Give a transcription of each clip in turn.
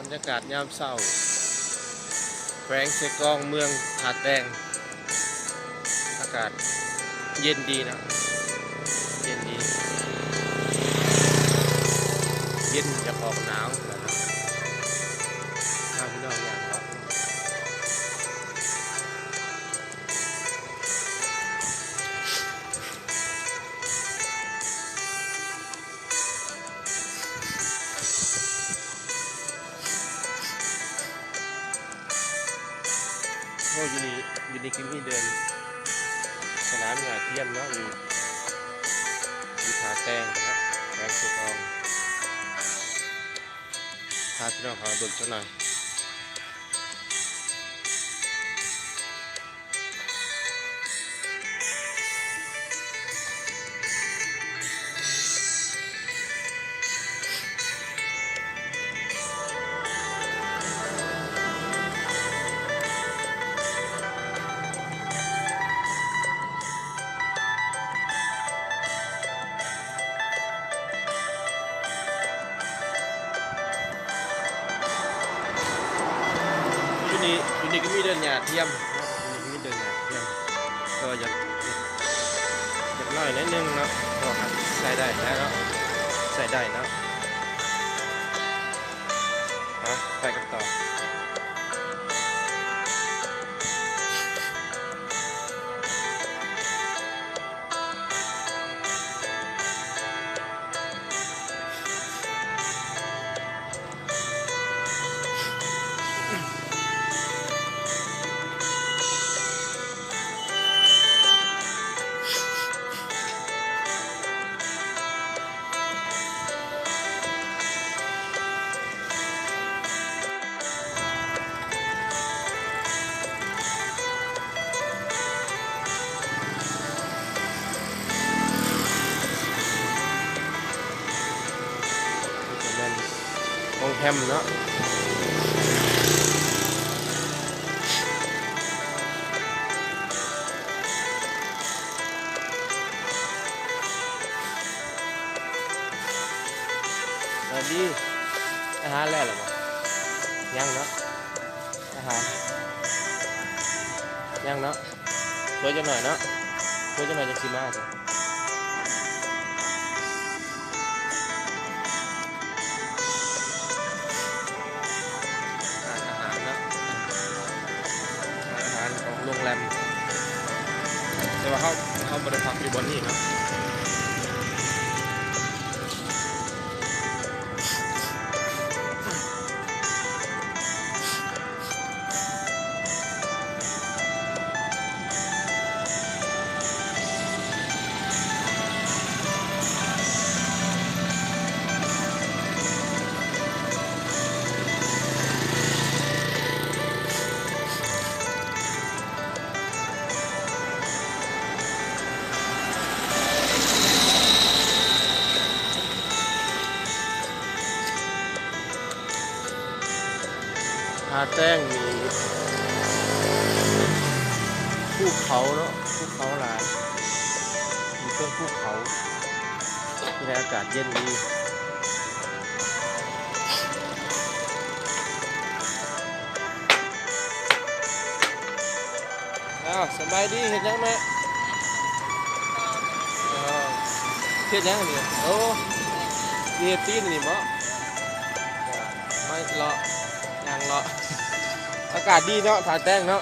ບັນຍາກາດຍາມເຊົ້າ ແຂວງເຊກອງ ເມືອງທ່າແຕງ. ອາກາດເຢັນດີເນາະ ເຢັນດີ ເຢັນ ຢາກອອກໜາວແລ້ວເນາະ. ພາພີ່ນ້ອງຍ່າງເລາະ ໂອ້ ຢູ່ນີ້ ຢູ່ນີ້ກໍມີເດີ່ນສະໜາມຫຍ້າທຽມເນາະ ຢູ່ ຢູ່ທ່າແຕງເນາະ ແຂວງເຊກອງ. ພາພີ່ນ້ອງເຮົາເບິ່ງຈັກໜ່ອຍ. ຢູ່ນີ້ ຢູ່ນີ້ກໍມີເດີ່ນຫຍ້າທຽມເນາະ ຢູ່ນີ້ກໍມີເດີ່ນຫຍ້າທຽມ ແຕ່ວ່າຢາກ ຢາກ ຢາກໜ້ອຍໜ້ອຍໜຶ່ງເນາະ ເພາະວ່າໃຊ້ໄດ້ແລ້ວເນາະ ໃຊ້ໄດ້ເນາະ. ໄປກັນຕໍ່. ນີ້ກໍແມ່ນໂຮງແຮມເນາະ. ສະບາຍດີ ອາຫານແລ້ວລະບໍ່? ຍັງເນາະ ອາຫານ ຍັງເນາະ. ຖ້ວຍຈັກໜ້ອຍເນາະ ຖ້ວຍຈັກໜ້ອຍຈັ່ງຊິມາ. ຮ້ານອາຫານເນາະ ຮ້ານອາຫານຂອງໂຮງແຮມ ແຕ່ວ່າເຮົາ ເຮົາບໍ່ໄດ້ພັກຢູ່ບ່ອນນີ້ເນາະ. ທ່າແຕງນີ້ ພູເຂົາເນາະ ພູເຂົາຫຼາຍ ມີເທິງພູເຂົາ ທີ່ໃນອາກາດເຢັນດີ. ອ້າວ ສະບາຍດີ ເຮັດຫຍັງແມ່? ເຮັດຫຍັງນີ້? ໂອ້ ຊິເຮັດຕີນນີ້ບໍ? ມາເລາະ ຍ່າງເລາະ ອາກາດດີເນາະ ທ່າແຕງເນາະ.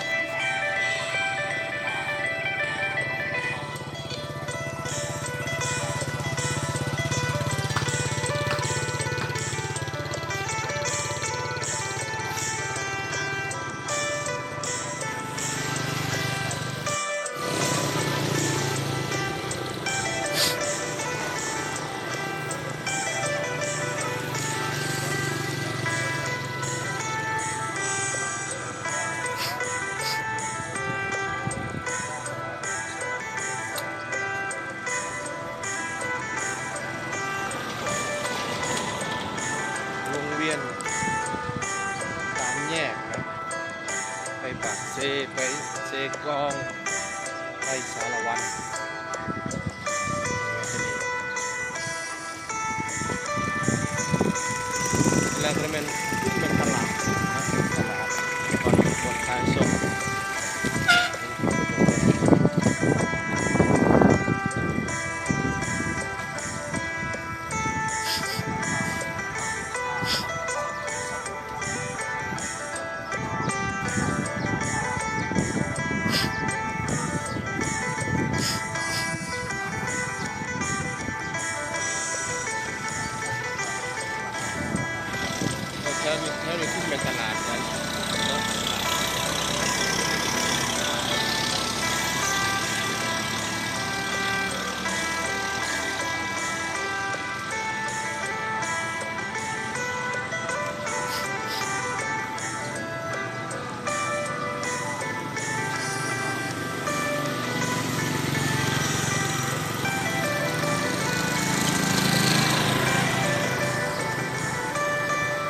ວົງວຽນສາມແຍກນະ ໄປປາກເຊ ໄປເຊກອງ ໄປສາລະວັນ. ແລ້ວກໍແມ່ນ ແມ່ນຕະຫຼາ ຂາຍສົ່ງ. ແຖວນີ້ ແຖວນີ້ຄືແມ່ນຕະຫຼາດນັ້ນເນາະ.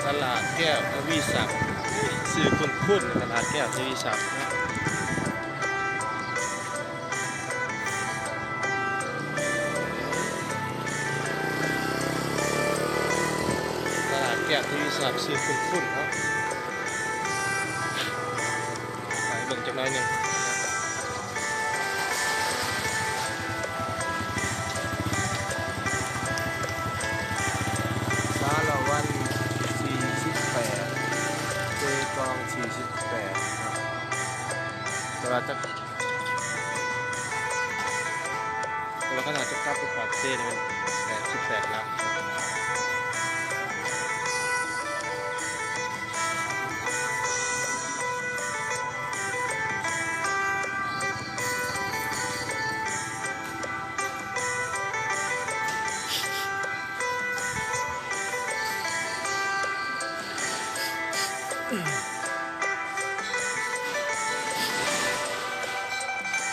ຕະຫຼາດແກ້ວທະວີຊັບ ຊື່ຄຸ້ນໆ ຕະຫຼາດແກ້ວທະວີຊັບເນາະ. ຕະຫຼາດແກ້ວທະວີຊັບ ຊື່ຄຸ້ນໆ ເນາະ. ໄປເບິ່ງຈັກໜ້ອຍໜຶ່ງ. ສາລະວັນສີ່ສິບແປດ ເຈກອງສີ່ສິບແປດເນາະ. ແຕ່ວ່າຈັກ ແຕ່ວ່າຂະໜາດຈະກັບໄປປາກເຊນີ້ມັນແປດສິບແປດຫຼັກ.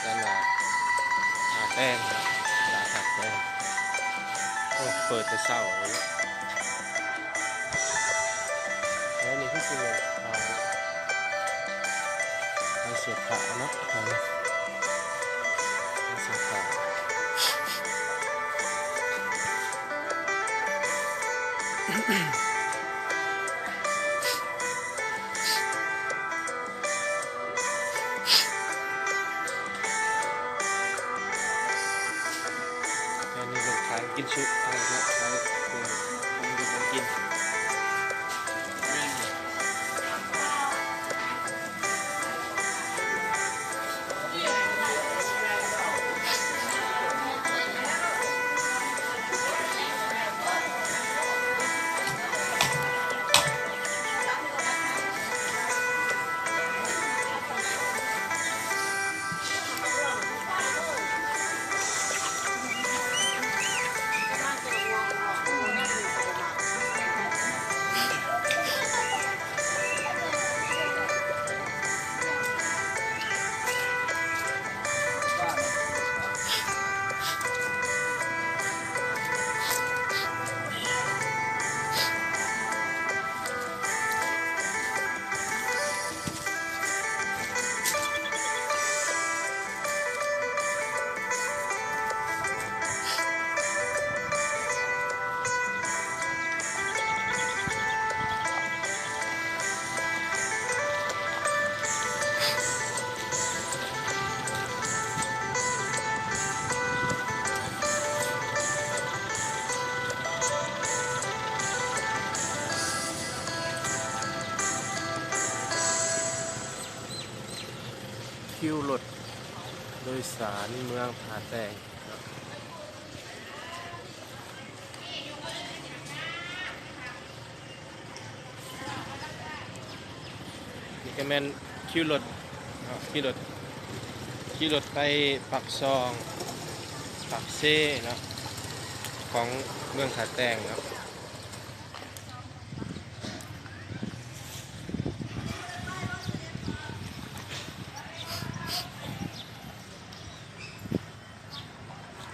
ຕະຫຼາດທ່າແຕງເນາະ ຕະຫຼາດທ່າແຕງ. ໂອ້ ເປີດແຕ່ເຊົ້າເລີຍ. ແລ້ວນີ້ຄືຊິແມ່ນຂາຍ ຂາຍເສື້ອຜ້າເນາະ ຂາຍເສື້ອຜ້າ. ແຖວນີ້ເພິ່ນຂາຍກິນຊຸ ຂາຍເນາະ ຂາຍເປັນຂອງຢູ່ຂອງກິນ. ຄິວລົດໂດຍສານເມືອງທ່າແຕງເນາະ. ນີ້ກະແມ່ນຄິວລົດເນາະ ຄິວລົດ ຂີ່ລົດໄປປາກຊ່ອງ ປາກເຊເນາະ ຂອງເມືອງທ່າແຕງເນາະ.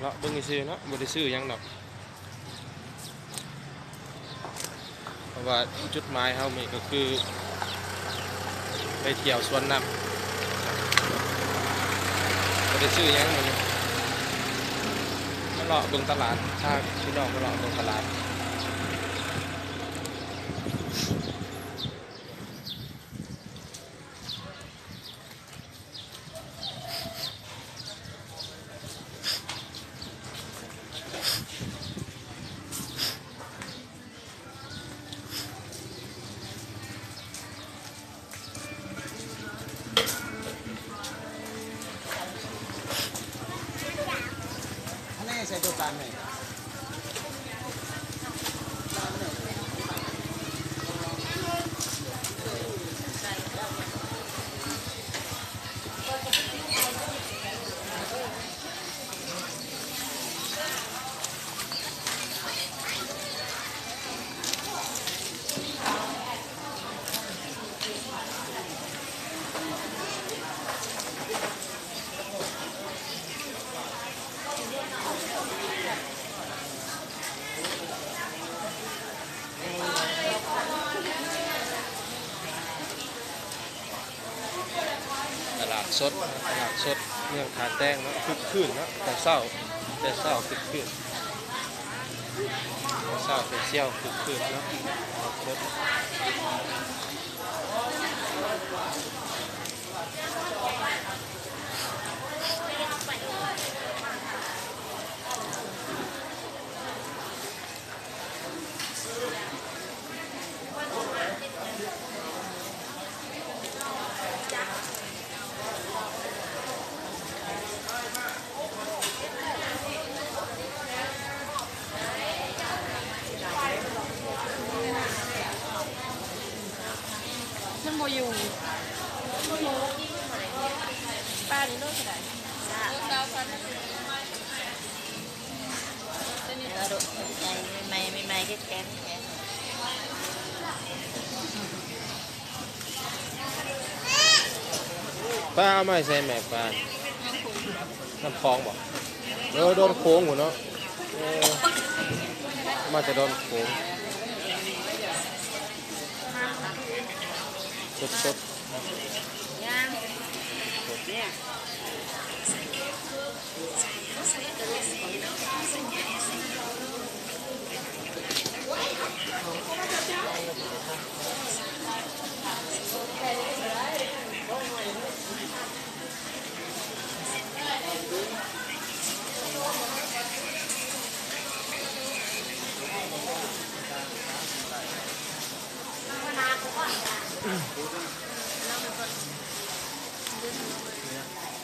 ເລາະເບິ່ງຊື່ໆເນາະ ບໍ່ໄດ້ຊື້ຫຍັງດອກ ເພາະວ່າຈຸດໝາຍເຮົາມື້ນີ້ກະຄືໄປທ່ຽວສວນນ້ຳ ບໍ່ໄດ້ຊື້ຫຍັງມື້ນີ້ ມາເລາະເບິ່ງຕະຫຼາດ ພາພີ່ນ້ອງມາເລາະເບິ່ງຕະຫຼາດ. ສົດ ຕະຫຼາດສົດເມືອງທ່າແຕງເນາະ ຄຶກຄື້ນເນາະ ແຕ່ເຊົ້າ ແຕ່ເຊົ້າຄຶກຄື້ນ ແຕ່ເຊົ້າແຕ່ຊຽວຄຶກຄື້ນເນາະ ຕະຫຼາດສົດ. ມັນບໍ່ຢູ່ ປານີ້ໂລເທົ່າໃດ? ໃໝ່ໆ ແກະ ປາເອົາມາໃສ່ແມ່ ປາ ນ້ຳຂອງບໍ່? ເອີ ດອນໂຂງພຸ້ນເນາະ ເອີ ມາແຕ່ດອນໂຂງ ສົດໆ.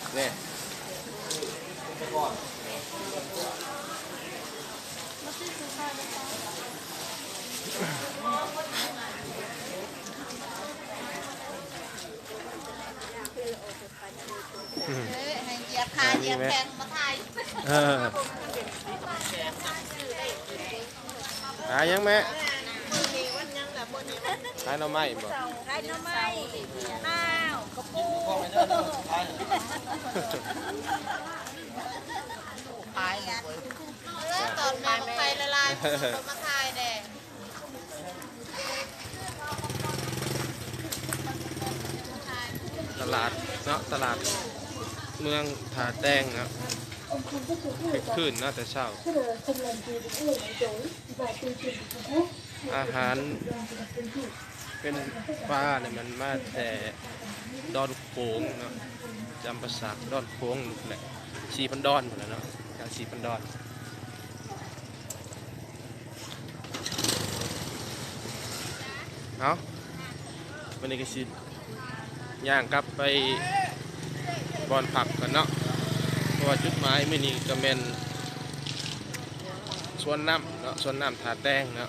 ນີ້ ອືມ ເອີ ໃຫ້ຢຽບຂາ ຢຽບແຂ້ງມາຖ່າຍ ເອີ ຫາຫຍັງແມ່? ຂາຍໜໍ່ໄມ້ບໍ່? ຂາຍໜໍ່ໄມ້ ຂ້າວ ກະປູ ຂາຍ ເອີ ຕອນແມ່ບັກໄຟລະລາຍ ມາຂາຍແດ່. ຕະຫຼາດເນາະ ຕະຫຼາດເມືອງທ່າແຕງເນາະ ຄຶກຄື້ນເນາະ ແຕ່ເຊົ້າ ອາຫານເປັນປານີ້ມັນມາແຕ່ດອນໂຂງເນາະ ຈຳປາສັກ ດອນໂຂງພຸ້ນແຫຼະ ສີພັນດອນພຸ້ນແຫຼະເນາະ ຈາກສີພັນດອນ. ເອົາ ມື້ນີ້ກະຊິຍ່າງກັບໄປບ່ອນພັກກ່ອນເນາະ ເພາະວ່າຈຸດໝາຍມື້ນີ້ກະແມ່ນສວນນ້ຳເນາະ ສວນນ້ຳທ່າແຕງເນາະ.